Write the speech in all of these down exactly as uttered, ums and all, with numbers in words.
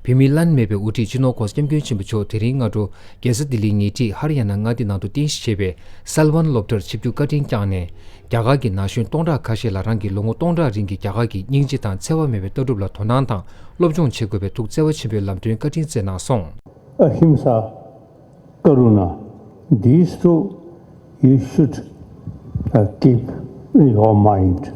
བུད་མེད་བླ་ན་མེད་པའི་དབུ་ཁྲིད་སྤྱི་ནོར་༧གོང་ས་༧སྐྱབས་མགོན་ཆེན་པོ་མཆོག་དེ་རིང་སྔ་དྲོ་རྒྱལ་ས་ལྡི་ལིའི་ཉེ་འཁྲིས་ཧར་ཡ་ན་མངའ་སྡེ་ནང་དུ་རྟེན་གཞི་བྱས་པའི་སལ་ཝན་སློབ་གྲྭར་ཆིབས་བསྒྱུར་བཀའ་དྲིན་བསྐྱངས་ནས། རྒྱ་གར་གྱི་ན་གཞོན་སྟོང་ཕྲག་ཁ་ཤས་ལ་རང་གི་ལོ་ངོ་སྟོང་ཕྲག་རིང་གི་རྒྱ་གར་གྱི་སྙིང་རྗེ་དང་འཚེ་བ་མེད་པའི་ལྟ་གྲུབ་ལ་དོ་སྣང་དང་སློབ་སྦྱོང་བྱེད་དགོས་པའི་ཐུགས་བརྩེ་བ་ཆེན་པོའི་ལམ་སྟོན་བཀའ་དྲིན་སྩལ་གནང་སོང་། Ahimsa, Karuna, these two you should uh, keep in your mind.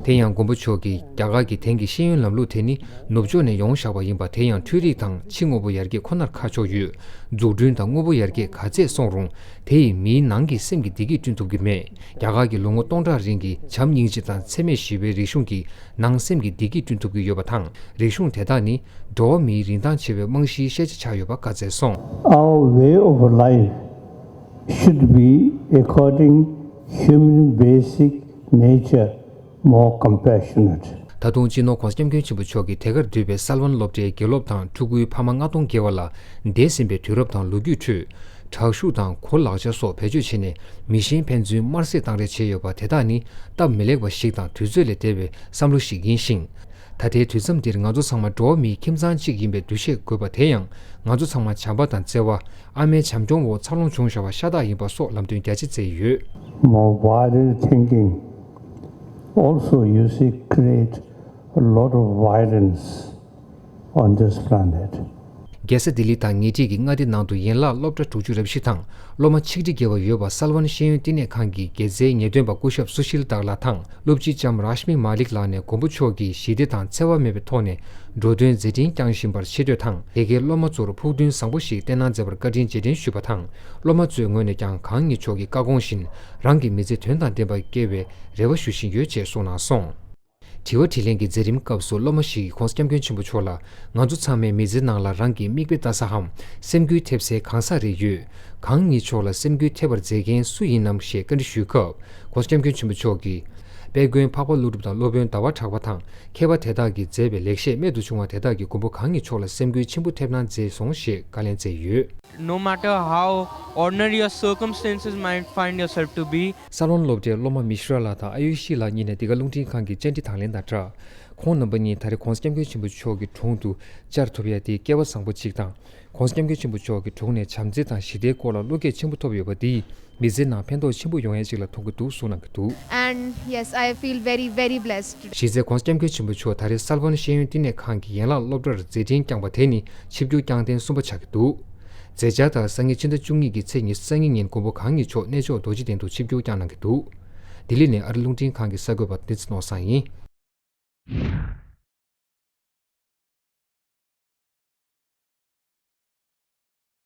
དེ་ཡང་མགོན་པོ་མཆོག་གིས་རྒྱ་གར་གྱི་དེང་གི་ཤེས་ཡོན་ལམ་ལུགས་དེ་ནི་ནུབ་ཕྱོགས་ནས་ཡོང་བཞག་པ་ཡིན་པ། དེ་ཡང་འཕྲུལ་རིག་དང་ཕྱི་དངོས་པོ་ཡར་རྒྱས་ཁོ་ནར་ཁ་ཕྱོགས་ཡོད། འཛུགས་སྐྲུན་དང་དངོས་པོ་ཡར་རྒྱས་ག་ཚད་སོང་རུང་། དེ་ཡིས་མིའི་ནང་གི་སེམས་ཀྱི་བདེ་སྐྱིད་བསྐྲུན་ཐུབ་ཀྱི་མེད། རྒྱ་གར་གྱི་ལོ་ངོ་སྟོང་ཕྲག་རིང་གི་བྱམས་སྙིང་རྗེ་དང་འཚེ་མེད་ཞི་བའི་རིག་གཞུང་གིས་ནང་སེམས་ཀྱི་བདེ་སྐྱིད་བསྐྲུན་ཐུབ་ཀྱི་ཡོད་པ་དང་། རིག་གཞུང་དེ་དག་ནི་འགྲོ་བ་མིའི་རིན་ཐང་ཆེ་བའི་རྨང་གཞིའི་ཤེས་བྱ་ཆགས་ཡོད་པ་བཀའ་སྩལ་སོང་། Our way of life should be according human basic nature, more compassionate. ད་དུང་སྤྱི་ནོར་༧གོང་ས་༧སྐྱབས་མགོན་ཆེན་པོ་མཆོག་གིས་དེ་གར་འདུས་པའི་སལ་ཝན་སློབ་གྲྭའི་དགེ་སློབ་དང་ཕྲུ་གུའི་ཕ་མ་ལྔ་སྟོང་བརྒལ་བ་ལ་འདས་ཟིན་པའི་དུས་རབས་དང་ལོ་རྒྱུས་ཁྲོད་དྲག་ཤུགས་དང་གོ་ལག་ཆ་སོགས་བེད་སྤྱོད་བྱས་ནས་མི་ཤེས་ཕན་ཚུན་དམར་གསོད་བཏང་རེས་བྱས་ཡོད་པ་དེ་དག་ནི་སྟབས་མི་ལེགས་པ་ཞིག་དང་དུས་ཚོད་ལས་འདས་པའི་བསམ་བློ་ཞིག་ཡིན་ཞིང་། ད་ལྟའི་དུས་མཚམས་འདིར་ང་ཚོ་ཚང་མ་འགྲོ་བ་མིའི་ཁྱིམ་ཚང་གཅིག་ཡིན་པའི་འདུ་ཤེས་དགོས་པ་དེ་ཡང་ང་ཚོ་ཚང་མ་བྱམས་པ་དང་བརྩེ་བ། ཨ་མའི་བྱམས་སྐྱོང་འོག་འཚར་ལོངས་བྱུང་བཞག་པ་ཤ་སྟག་ཡིན་པ་སོགས་ལམ་སྟོན་རྒྱ་ཆེ་སྩལ་ཡོད། More wider thinking also, you see, create a lot of violence on this planet. རྒྱལ་ས་ལྡི་ལི་དང་ཉེ་འཁྲིས་ཀྱི་མངའ་སྡེ་ནང་དུ་ཡན་ལག་སློབ་གྲྭ་དྲུག་ཅུ་རེ་བཞི་དང་སློབ་མ་ཆིག་ཁྲི་བརྒལ་བ་ཡོད་པ་སལ་ཝན་ཤེས་ཡོན་བསྟི་གནས་ཁང་གི་དགེ་རྩའི་ངེས་སྟོན་པ་སྐུ་ཞབས་སུ་ཤིལ་དག་ལ་དང་སློབ་སྤྱི་ལྕམ་རཱཤ་མི་མ་ལིག་ལགས་ནས་མགོན་པོ་མཆོག་གིས་ཞི་བདེ་དང་འཚེ་བ་མེད་པའི་ཐོག་ནས་འགྲོ་དོན་མཛད་འཕྲིན་བསྐྱངས་བཞིན་པར་ཆེ་བསྟོད་དང་། དེ་གའི་སློབ་མ་ཚོར་ཕུགས་འདུན་བཟང་པོ་ཞིག་བསྟན་གནང་མཛད་པར་བཀའ་དྲིན་རྗེས་དྲན་ཞུས་པ་དང་། སློབ་མ་ཚོའི་ངོས་ནས་ཀྱང་གང་ཉིད་མཆོག་གི་བཀའ་དགོངས་བཞིན་རང་གི་མི་ཚེ་དོན་དང་ལྡན་པ་སྐྱེལ་བའི་རེ་བ་ཞུ་བཞིན་ཡོད་ཅེས་གསུངས་གནང་སོང་། དྲི་བ་དྲིས་ལན་གྱི་མཛད་རིམ་སྐབས་སུ་སློབ་མ་ཞིག་གིས་༧གོང་ས་༧སྐྱབས་མགོན་ཆེན་པོ་མཆོག་ལ་ང་ཚོ་ཚང་མའི་མི་ཚེའི་ནང་ལ་རང་གི་མིག་དཔེ་ལྟ་སའམ་སེམས་འགུལ་ཐེབས་སའི་གང་ཟག་རེ་ཡོད། གང་ཉིད་མཆོག་ལ་སེམས་འགུལ་ཐེབས་པར་མཛད་མཁན་སུ་ཡིན་ནམ་ཞེས་བཀའ་འདྲི་ཞུས་སྐབས། ༸གོང་ས་༸སྐྱབས་མགོན་ཆེན་པོ་མཆོག་གིས། དཔལ་མགོན་འཕགས་པ་ཀླུ་སྒྲུབ་དང་སློབ་དཔོན་ཟླ་བ་གྲགས་པ་དང་མཁས་པ་དེ་དག་གིས་མཛད་པའི་ལེགས་བཤད་རྨད་དུ་བྱུང་བ་དེ་དག་གིས་མགོན་པོ་གང་ཉིད་མཆོག་ལ་སེམས་འགུལ་ཆེན་པོ་ཐེབས་གནང་མཛད་སོང་ཞེས་བཀའ་ལན་སྩལ་ཡོད། No matter how ordinary your circumstances might find yourself to be, སལ་ཝན་སློབ་གྲྭའི་སློབ་མ་མི་ཤི་ར་ལགས་དང་ཨ་ཡུ་ཤི་ལགས་གཉིས་ནས་འདི་ག་རླུང་འཕྲིན་ཁང་གི་བཅར་འདྲི་དང་ལེན་དང་སྦྲགས། ཁོང་རྣམ་པ་གཉིས་ད་རེས་༸གོང་ས་༸སྐྱབས་མགོན་ཆེན་པོ་མཆོག་གི་དྲུང་དུ་བཅར་ཐུབ་ཡ་དེ་སྐལ་བ་བཟང་པོ་གཅིག་དང་། ༸གོང་ས་༸སྐྱབས་མགོན་ཆེན་པོ་མཆོག་གི་དྲུང་ནས་བྱམས་བརྩེ་དང་ཞི་བདེའི་སྐོར་ལ་བློ་སྐྱེད་ཆེན་པོ་ཐོབ་ཡོད་པ་འདིས་མི་ཚེའི་ནང་ཕན་ཐོགས་ཆེན་པོ་ཡོང་ཡ་ཅིག་ལ་མཐོང་གི་འདུག་གསུངས་གནང་གི་འདུག And yes, I feel very, very blessed today. གཞི་རྩའི་༸གོང་ས་༸སྐྱབས་མགོན་ཆེན་པོ་མཆོག་ད་རེས་སལ་ཝན་ཤེས་ཡོན་བསྟི་གནས་ཁང་གི་ཡན་ལག་སློབ་གྲྭར་མཛད་འཕྲིན་བསྐྱངས་པ་དེ་ནི་ཆིབས་བསྒྱུར་བསྐྱངས་ཐེངས་གསུམ་པ་ཆགས་ཀྱི་འདུག་མཛད་འཆར་ལྟར་སང་ཉིན་ཕྱི་ཟླ་བཅུ་གཉིས་ཀྱི་ཚེས་ཉི་ཤུ་རྩ་གཉིས་ཉིན་མགོན་པོ་གང་ཉིད་མཆོག་གནས་མཆོག་རྡོ་རྗེ་གདན་དུ་ཆིབས་བསྒྱུར་བསྐྱངས་གནང་གི་འདུག་ལྡི་ལི་ནས་ཨ་རི་རླུང་འཕྲིན་ཁང་གི་གསར་འགོད་པ་བསྟན་འཛིན་ནོར་བཟང་ཡིན།